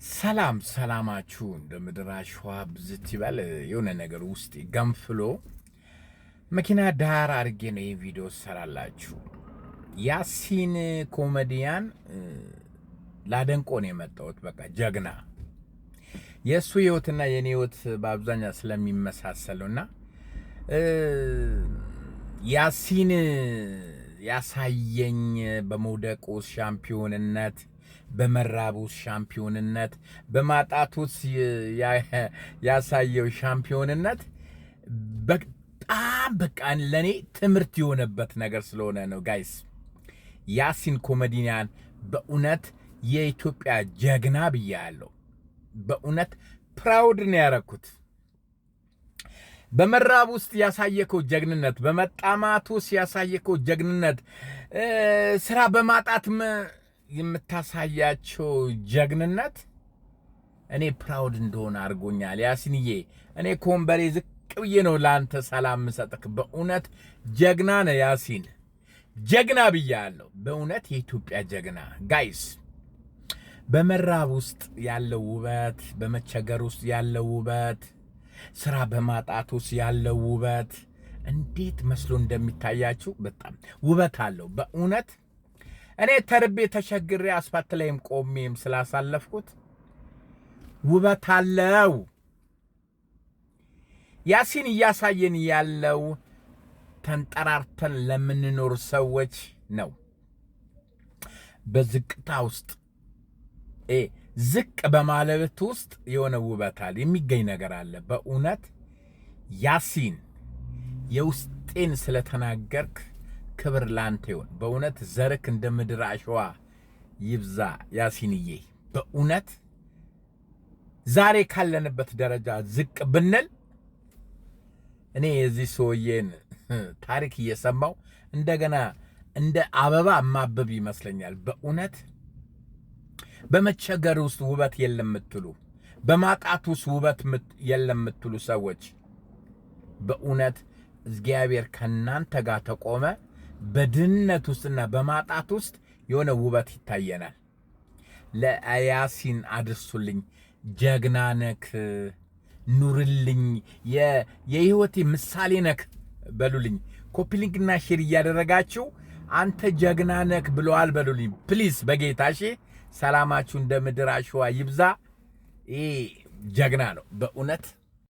ሰላም ሰላማችሁ እንደ ምድር አሸዋ ብዝት ይበል። የሆነ ነገር ውስጥ ገንፍሎ መኪና ዳር አድርጌ ነው ይህ ቪዲዮ ሰራላችሁ። ያሲን ኮሜዲያን ላደንቆ ነው የመጣሁት። በቃ ጀግና፣ የእሱ ህይወትና የኔ ህይወት በአብዛኛው ስለሚመሳሰሉና ያሲን ያሳየኝ በመውደቅ ውስጥ ሻምፒዮንነት፣ በመራብ ውስጥ ሻምፒዮንነት፣ በማጣት ውስጥ ያሳየው ሻምፒዮንነት በጣም በቃ ለእኔ ትምህርት የሆነበት ነገር ስለሆነ ነው። Guys፣ ያሲን ኮሜዲያን በእውነት የኢትዮጵያ ጀግና ብያለሁ። በእውነት proud ነው ያረኩት። በመራብ ውስጥ ያሳየከው ጀግንነት፣ በመጣማት ውስጥ ያሳየከው ጀግንነት፣ ስራ በማጣት የምታሳያቸው ጀግንነት እኔ proud እንድሆን አድርጎኛል። ያሲንዬ፣ እኔ ከወንበሬ ዝቅ ብዬ ነው ለአንተ ሰላም ምሰጥክ። በእውነት ጀግና ነህ ያሲን፣ ጀግና ብያለሁ። በእውነት የኢትዮጵያ ጀግና። Guys፣ በመራብ ውስጥ ያለው ውበት፣ በመቸገር ውስጥ ያለው ውበት፣ ስራ በማጣት ውስጥ ያለው ውበት እንዴት መስሎ እንደሚታያችሁ በጣም ውበት አለው። በእውነት እኔ ተርቤ ተቸግሬ አስፋልት ላይም ቆሜም ስላሳለፍኩት ውበት አለው። ያሲን እያሳየን ያለው ተንጠራርተን ለምንኖር ሰዎች ነው። በዝቅታ ውስጥ፣ ዝቅ በማለት ውስጥ የሆነ ውበት አለ፣ የሚገኝ ነገር አለ። በእውነት ያሲን፣ የውስጤን ስለተናገርክ ክብር ላንተ ይሁን። በእውነት ዘርክ እንደ ምድር አሸዋ ይብዛ ያሲንዬ። በእውነት ዛሬ ካለንበት ደረጃ ዝቅ ብንል እኔ የዚህ ሰውዬን ታሪክ እየሰማው እንደገና እንደ አበባ ማበብ ይመስለኛል። በእውነት በመቸገር ውስጥ ውበት የለም የምትሉ፣ በማጣት ውስጥ ውበት የለም የምትሉ ሰዎች፣ በእውነት እግዚአብሔር ከእናንተ ጋር ተቆመ። በድህነት ውስጥና በማጣት ውስጥ የሆነ ውበት ይታየናል። ለያሲን አድርሱልኝ። ጀግና ነክ፣ ኑርልኝ፣ የህይወቴ ምሳሌ ነክ በሉልኝ። Copy link ና share እያደረጋችሁ አንተ ጀግና ነክ ብለዋል በሉልኝ please። በጌታ እሺ። ሰላማችሁ እንደ ምድር አሸዋ ይብዛ። ይህ ጀግና ነው በእውነት።